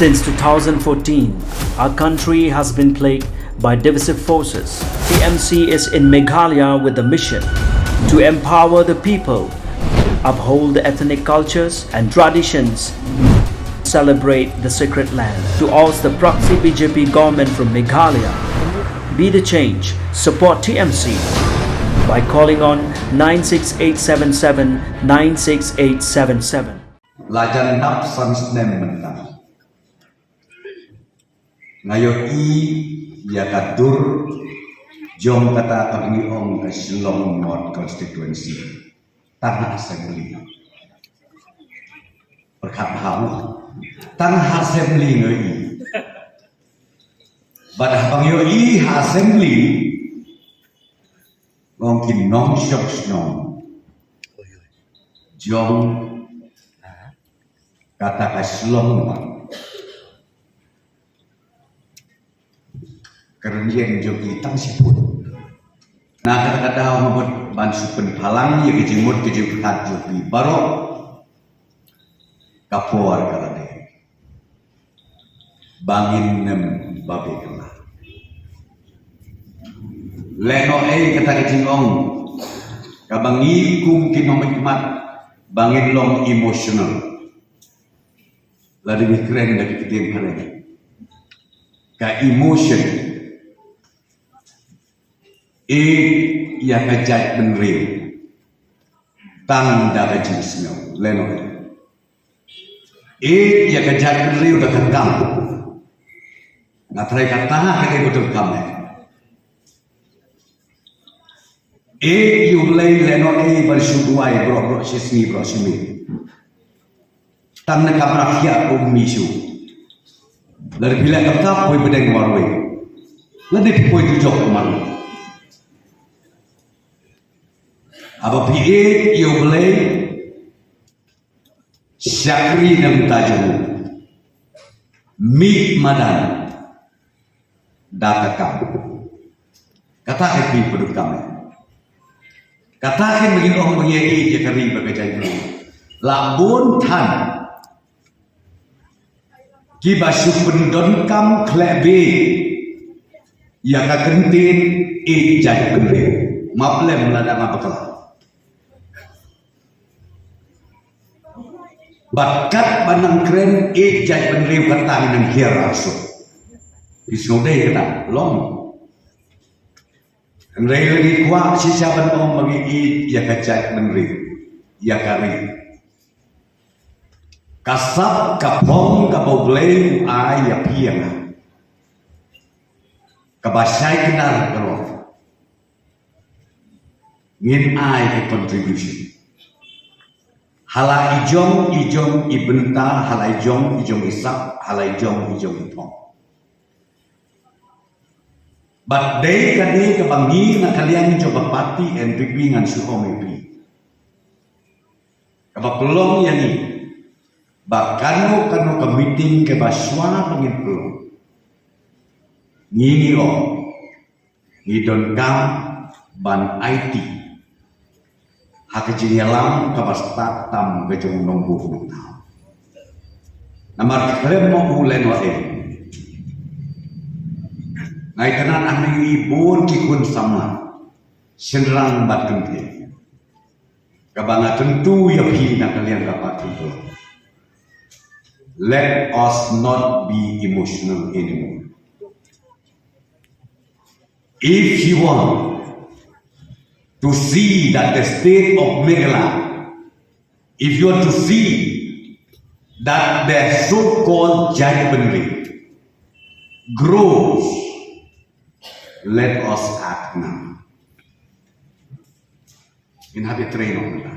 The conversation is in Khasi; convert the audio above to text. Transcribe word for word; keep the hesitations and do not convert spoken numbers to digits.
Since two thousand fourteen, our country has been plagued by divisive forces. T M C is in Meghalaya with the mission to empower the people, uphold the ethnic cultures and traditions, celebrate the sacred land. To oust the proxy B J P government from Meghalaya, be the change, support T M C by calling on nine six eight seven seven nine six eight seven seven. La jan dap san snem mynta nga ïohi ïa ka dur jong kata kaba ngi ong ka Shillong North Constituency. Tang ha assembly. Pyrkhat bha mo. Tang ha assembly nga ïohi. Bad haba nga ïohi ha assembly, nga ong ki nongshong shnong jong kata ka Shillong North, ka rynïeng jong ki tang shiput. Na kata ka daw nga mut ban shu pynpaw lang ïa ka jingmut ka jingpyrkhat jong phi baroh. Ka por ka la dei ba ngin nym babe kylla. Lehnohei kata ka jingong kaba ngi kum ki nongmihkhmat ba ngin long emotional. Lada ngi kren da ka ktien phareng, ka emotion. Ïeit ïa ka jaitbynriew tang da ka jingsngew, lehnohei. Ïeit ïa ka jaitbynriew da ka kam. Nga tharai kata ka dei ba donkam eh. Ïeit ïa U Blei, lehnohei, ban shu duwai baroh baroh shi sngi baroh shi miet. Tang na ka kamra khiah kum mih shuh. Lada phi leh kata, poi pdeng marwei. Lada phi poi tu jok marwei. Haba phi ïeit ïa U Blei, shakri na ka bynta jong u. Mih madan da ka kam. Kata ka phi pyndonkam. Kata ka mih ong ba ngi ïeit ïa ka ri bad ka jaitbynriew. La bun than kiba shu pyndonkam khlem bha ïa ka kyntien ïeit jaitbynriew. Map lem lada nga bakla. Bad katba nang kren ïeit jaitbynriew kata ngi nang hiar arsut. Ki sngewdei kata long. Hynrei lada ngi kwah shisha ban ong ba ngi ïeit ïa ka jaitbynriew, ïa ka ri. Ka sap ka phong kaba U Blei u ai ïa phi ïa nga, kaba shai kynda ka long. Ngin ai ka contribution ha la i jong i jong i bynta, ha la i jong i jong i sap, ha la i jong i jong i phong. Bad dei kane kaba ngi na ka liang jong ka party N P P ngan shu ong ïa phi, kaba pynlong ïa ngi ba kano kano ka meeting kaba shuwa ba ngin pynlong, ngi ngi ong ngi donkam ban aiti ha ka jingïalam kaba stad tam ka jong u nongbuh nongthaw. Namar khlem mo u lehnohei, nga itynnad hangne i bun ki khun samla, shynrang bad kynthei, kaba nga kyntu ïa phi na ka liang ka party. Let us not be emotional anymore. If you want to see that the state of Meghalaya, if you want to see that the so-called jaitbynriew grows, let us act now. Ngin hap ïatrei noh mynta.